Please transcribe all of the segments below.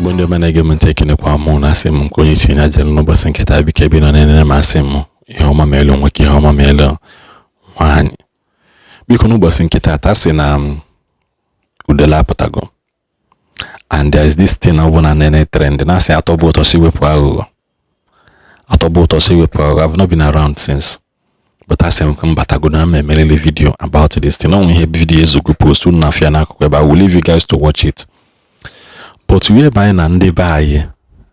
Igbo ndị ọma na-ege m ntị, ekenekwa mụ na asị m nke onye chi ya jere n'ụbọchị nke taa. Biko, ebe ị nọ na-enene m, asị m ihe ọma meelu nwoke, ihe ọma meelu nwaanyị. Biko, n'ụbọchị nke taa, taa sị na udele apụtago, and there is this thing ọ bụ na nene trend na-asị atọbụ ụtọ si wepụ aghụghọ, atọbụ ụtọ si wepụ aghụghọ. I've not been around since, but asị m ka m batago na m emerele video about this thing. Ọ nwe ihe video ezugo post unu na-afịa n'akụkụ ebe. I will leave you guys to watch it, but whereby na ndị be anyị,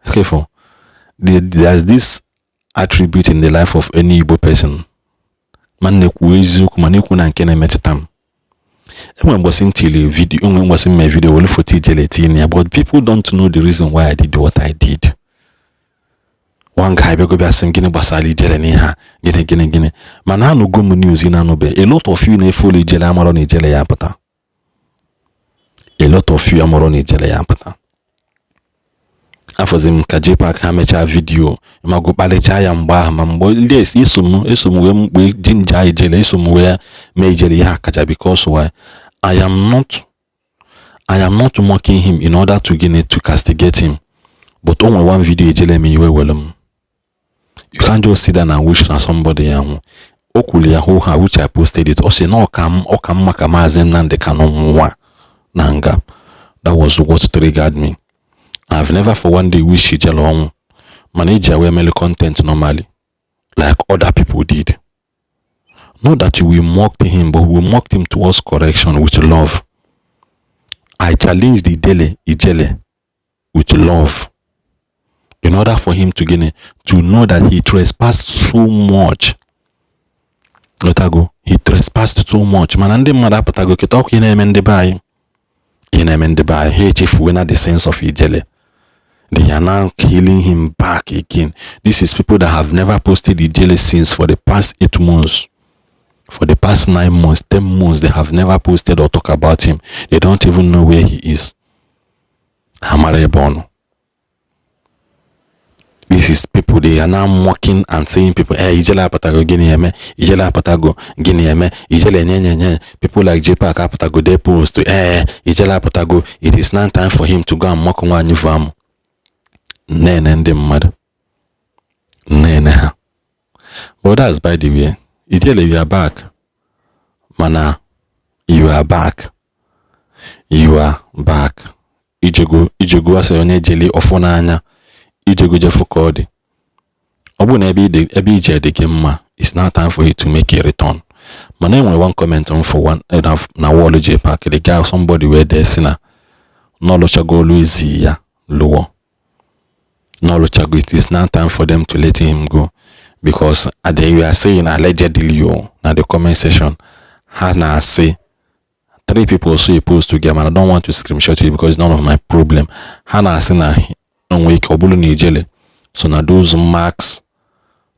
okay, for there's this attribute in the life of any Igbo person, ma na-ekwu eziokwu, ma na-ekwu na nke na-emetụta m. Enwere mgbọsị m tiri video, enwere mgbọsị m mee video were foto Ijele tinye ya, but people don't know the reason why I did what I did. One guy bịago bịa sị m, gịnị gbasara Ijele n'ihe a? Gịnị, gịnị, gịnị? Mana anụgo m news ị na-anụbe. A lot of you na-efollow Ijele amarọ na Ijele ya pụta. A lot of you amarọ na Ijele ya pụta. Afọzi m ka JPAC ha mechaa video mago kparịchaa ya mgbe ahụ, ma mgbe yes, eso m wee mgbe jinja Ijele, eso m wee mee Ijele ihe akaja, because why? I am not mocking him in order to gịnị, to castigate him, but o nwere one video Ijele me iwe were m. You can't just sit down and wish na somebody ya nwụ. O kwuru ya hụ ha, which I posted it. Ọ sị na ọ ka mma ka Maazị Nnamdi Kanu nwa na nga. That was what triggered me. I've never for one day wish Ijele ọnwụ, mana iji wee mere content normally like other people did. Not that we mocked him, but we mocked him towards correction with love. I challenged Ijele with love in order for him to gain to know that he trespassed so much. Ghọtago, he trespassed too much. Mana ndị mmadụ apụtago kịta ọkụ ihe na-eme ndị be anyị, ihe na-eme ndị be anyị, ha echefuwe na the sense of Ijele. They are now killing him back again. This is people that have never posted Ijele since for the past 8 months, for the past 9 months, 10 months. They have never posted or talk about him. They don't even know where he is. Ha mara ebe ọ nọ. This is people they are now mocking and saying people, "Hey, Ijele apụtago, gịnị eme? Ijele apụtago, gịnị eme? Ijele nye nye nye." People like JPAC apụtago, they post, "Hey, Ijele apụtago, it is now time for him to go and mock nwaanyị vu amụ." Nene ndị mmadụ nene ha. But that's by the way. Ijele, you are back. Mana you are back, you are back. Ijego, ijego. Asị onye jeli ọfụ n'anya, ijego jefu ka ọ dị. Ọ bụrụ na ebe ije dị gị mma, it's now time for you to make a return. Mana enwere one comment m for one na wall JPAC, the guy, somebody wee dee si na n'ọlụchago olu ezi ya lụọ, n'ọlụchago, it is now time for them to let him go, because they were saying allegedly o na the comment section, ha na-asị three people saw a post together, and I don't want to screenshot it because it's none of my problem. Ha na-asị na onwe ike ọ bụrụ na Ijele so na those marks,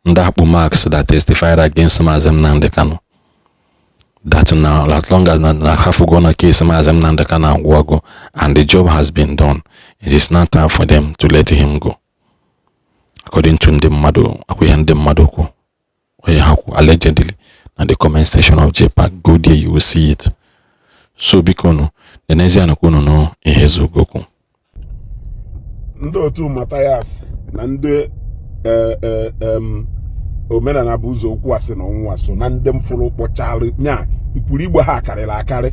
ndị akpụ marks that testified against Maazị Nnamdi Kanu, that now, as long as na ha fugo na case Maazị Nnamdi Kanu agwụgo and the job has been done, it is now time for them to let him go, according to ndị mmadụ. Akwa ihe ndị mmadụ kwu, onye ha kwu allegedly na the comment section of JPAC. Go there, you will see it. So biko nụ, n'ezie ka unu nụ ihe Ezeugo. Ndị otu Mathias na ndị omenala bụ ụzọ okwu asị na ọnwụnwa so na ndị mfụrụ kpọchalụ nya ikwuru igbo ha karịrị akarị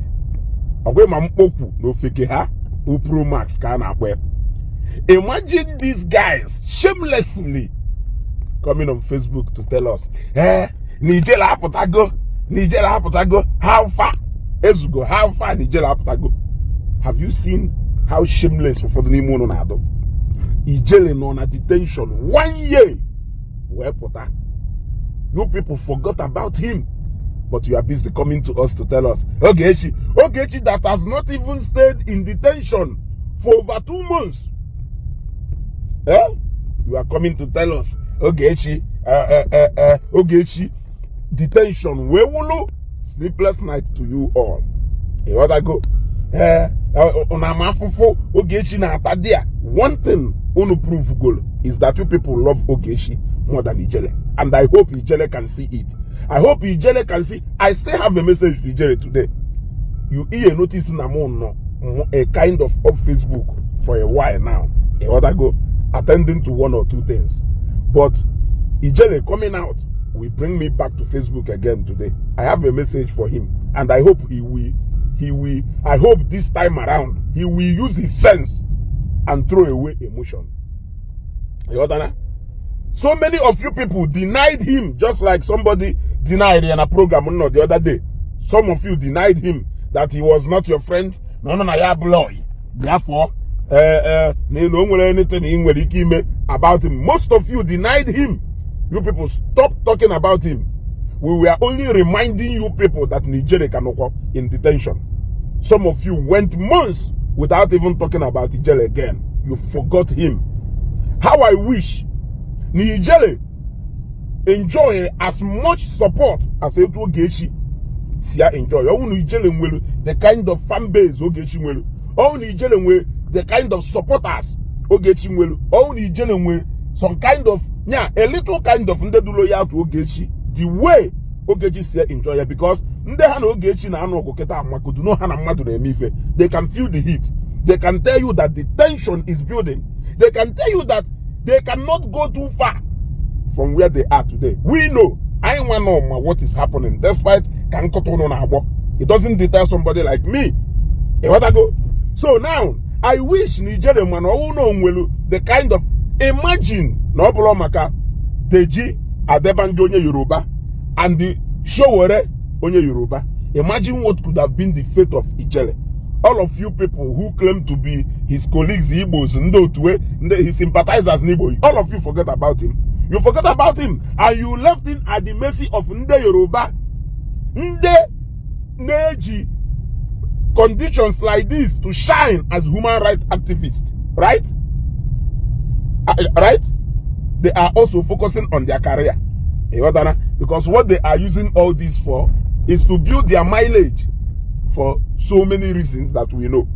ọgwa ma mkpokwu na ofeke ha Pro Max ka a na-akpọ ya. Imagine these guys shamelessly coming on Facebook to tell us, eh, Nijele apụtago, Nijele apụtago. How far, Ezugo? How far, Nijele apụtago? Have you seen how shameless ụfọdụ n'ime unu na-adụ? Ijele nọ na detention one year wee pụta. You people forgot about him, but you are busy coming to us to tell us Ogechi, Ogechi that has not even stayed in detention for over 2 months, eh? You are coming to tell us Ogechi, Ogechi detention wee wulu sleepless night to you all. Ịghọtago? Ee, unu ama afụfụ Ogechi na-ata there. One thing unu prove golo is that you people love Ogechi more than Ijele, and I hope Ijele can see it. I hope Ijele can see. I still have a message for Ijele today. You hear notice na mụ nọ a kind of off Facebook for a while now. Ịghọtago, attending to one or two things. But Ijele coming out will bring me back to Facebook again today. I have a message for him, and I hope he will I hope this time around he will use his sense and throw away emotion. Ịghọtana? So many of you people denied him, just like somebody denied in a program no the other day. Some of you denied him that he was not your friend. No, ya abụla. Therefore, na o nwere anything ị nwere ike ime about him. Most of you denied him. You people, stop talking about him. We were only reminding you people that Ijele ka nọkwa in detention. Some of you went months without even talking about Ijele again. You forgot him. How I wish Ijele enjoy as much support as etu Ogechi si ya enjoy. Ọ bụrụ na Ijele nwere the kind of fan base Ogechi nwere, ọ bụrụ na Ijele nwere the kind of supporters Ogechi nwere, ọ bụrụ na Ijele nwere some kind of nya a little kind of ndị dị loyal to Ogechi the way Ogechi si enjoy ya, because ndị ha na Ogechi na-anụ ọgụ kịta amakoduno ha na mmadụ na-eme ife. They can feel the heat. They can tell you that the tension is building. They can tell you that they cannot go too far from where they are today. We know, anyị nwa know ma what is happening, despite ka nkụta ụnụ na-agbọ. It doesn't deter somebody like me. Ịghọtago? So now, I wish na Ijele mana ọwụ na onwelu the kind of, imagine na ọ bụrụ maka Deji Adebanjo onye Yoruba and the Sowore onye Yoruba. Imagine what could have been the fate of Ijele. All of you people who claim to be his colleagues, Igbos, ndị otu, ndị his sympathizers n'Igbo, all of you forget about him. You forget about him and you left him at the mercy of ndị Yoruba. Ndị na-eji conditions like this to shine as human rights activists, right? Right? They are also focusing on their career. Ịghọtara? Because what they are using all this for is to build their mileage for so many reasons that we know.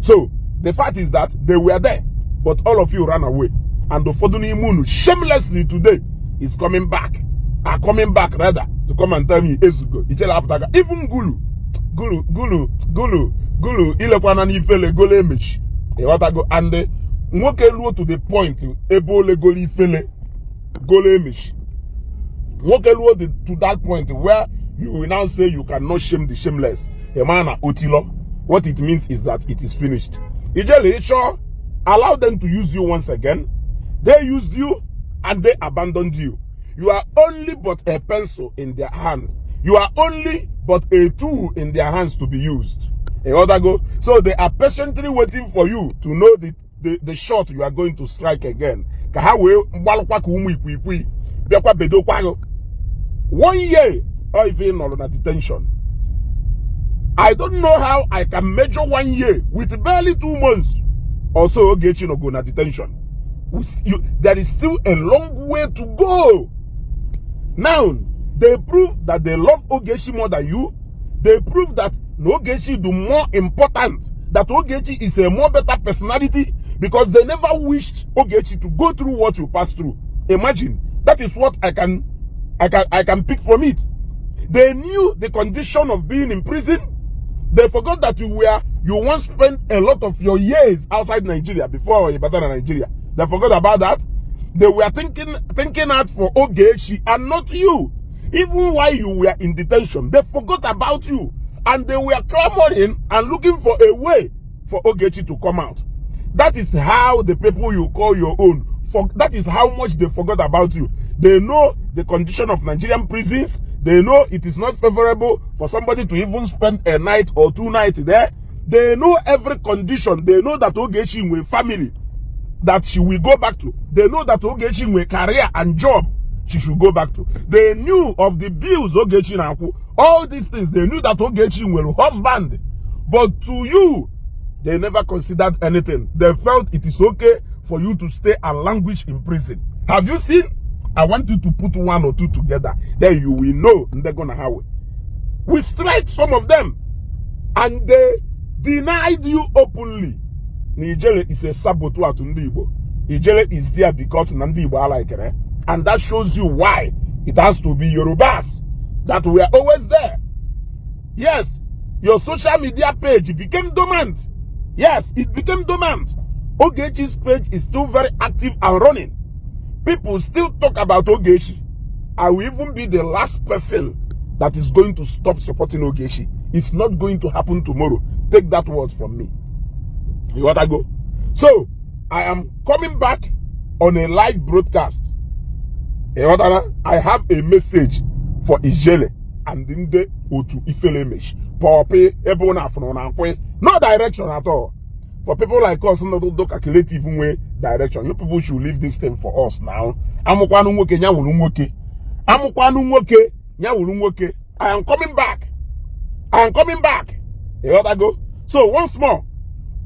So the fact is that they were there, but all of you ran away. And ụfọdụ n'ime unu shamelessly today is coming back, are coming back rather, to come and tell me ezugo Ijele apụtaga. Even Gulu, Gulu, Gulu, Gulu, Gulu, ilekwana n'ifele golo emechi. Ịghọtago? And nwoke ruo to the point ebe ole golo ifele golo emechi. Nwoke ruo to that point where you will now say you cannot shame the shameless. A man otilo. What it means is that it is finished. Ijele Isho, allow them to use you once again. They used you and they abandoned you. You are only but a pencil in their hands. You are only but a tool in their hands to be used. Ịghọtago? So they are patiently waiting for you to know the shot you are going to strike again. Ka ha wee gbalụkwa ka ụmụ ikwiikwi bịakwa bedokwa gị. One year or if ị nọrọ na detention. I don't know how I can measure one year with barely 2 months or so Ogechi no go na detention. There is still a long way to go. Now, they prove that they love Ogechi more than you. They prove that Ogechi do more important, that Ogechi is a more better personality, because they never wished Ogechi to go through what you passed through. Imagine. That is what I can pick from it. They knew the condition of being in prison. They forgot that you once spent a lot of your years outside Nigeria before you better Nigeria. They forgot about that. They were thinking out for Ogechi and not you. Even while you were in detention, they forgot about you and they were clamoring and looking for a way for Ogechi to come out. That is how the people you call your own, for that is how much they forgot about you. They know the condition of Nigerian prisons. They know it is not favorable for somebody to even spend a night or 2 nights there. They know every condition. They know that Ogechi with family that she will go back to. They know that Ogechi with career and job she should go back to. They knew of the bills Ogechi na-akwụ. All these things. They knew that Ogechi will husband. But to you, they never considered anything. They felt it is okay for you to stay and languish in prison. Have you seen? I want you to put one or two together. Then you will know they're gonna have it. We strike some of them and they denied you openly. Ijele is a saboteur to ndị Igbo. Ijele is there because na ndị Igbo alike. And that shows you why it has to be Yorubas that were always there. Yes, your social media page became dormant. Yes, it became dormant. Ogechi's page is still very active and running. People still talk about Ogechi. I will even be the last person that is going to stop supporting Ogechi. It's not going to happen tomorrow. Take that word from me. You want to go? So, I am coming back on a live broadcast. You want to? I have a message for Ijele and ndị otu Ifelemesh. Poppy, ebe ọ na-afụ na akwe. No direction at all. For people like us, no do calculative way direction. You people should leave this thing for us now. Amụkwanụ nwoke, ya wuru nwoke. Amụkwanụ nwoke, ya wuru nwoke. I am coming back. I am coming back. You got go? So once more,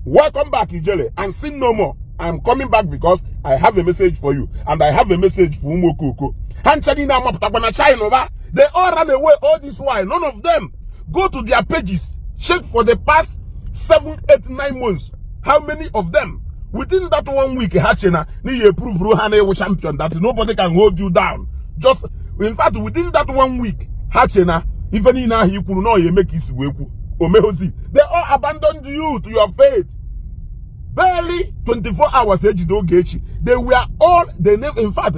welcome back, Ijele, and sin no more. I am coming back because I have a message for you, and I have a message for Umokoko. Ha ncha niile amapụtakwa na China ba. They all ran away all this while. None of them go to their pages. Check for the past 7, 8, 9 months. How many of them within that one week ha che na n'ihi prove ha na-ewu champion that nobody can hold you down? Just in fact, within that one week, ha che na ife niile ahụ i kwuru na ọ ya eme ka isi wee kwu omehozi. They all abandoned you to your fate. Barely 24 hours ejide Ogechi, they were all they never. In fact,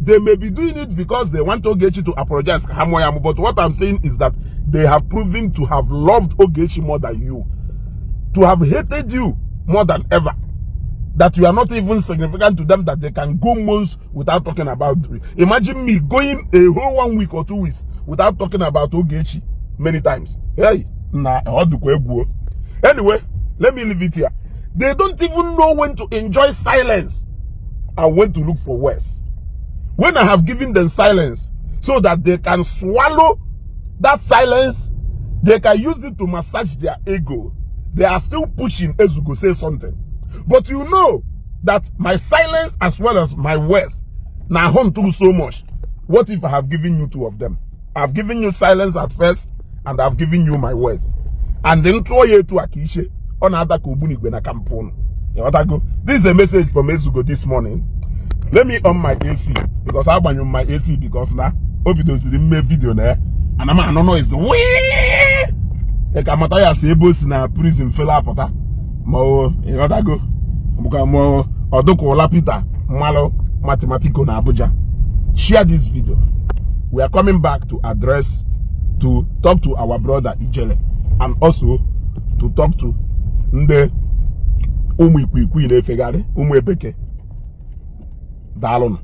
they may be doing it because they want Ogechi to apologize ka ha mụọ ya amụ, but what I'm saying is that they have proven to have loved Ogechi more than you, to have hated you more than ever, that you are not even significant to them, that they can go months without talking about you. Imagine me going a whole one week or 2 weeks without talking about Ogechi many times. Hey, na ọ dịkwa egwu o. Anyway, let me leave it here. They don't even know when to enjoy silence and when to look for words. When I have given them silence so that they can swallow that silence, they can use it to massage their ego. They are still pushing Ezugo, say something. But you know that my silence as well as my words now hunt through so much. What if I have given you two of them? I've given you silence at first, and I've given you my words. And then tụọ ya etu a ka ishe ọ na-ada ka ogbunigwe na camp ụnụ. Ịghọtago? This is a message from Ezugo this morning. Let me on my AC because agbanyụ m my AC because na o bidoziri mme video na ya ana m anụ noise wii ka mata ya si ebe o si na prison fela apụta ma o ịghọtago bụka ma ọ dụka ụla Peter mmalụ mathematico na Abuja. Share this video. We are coming back to address, to talk to our brother Ijele and also to talk to ndị ụmụ ikwikwii na-efegharị ụmụ ebeke. Daalụnụ.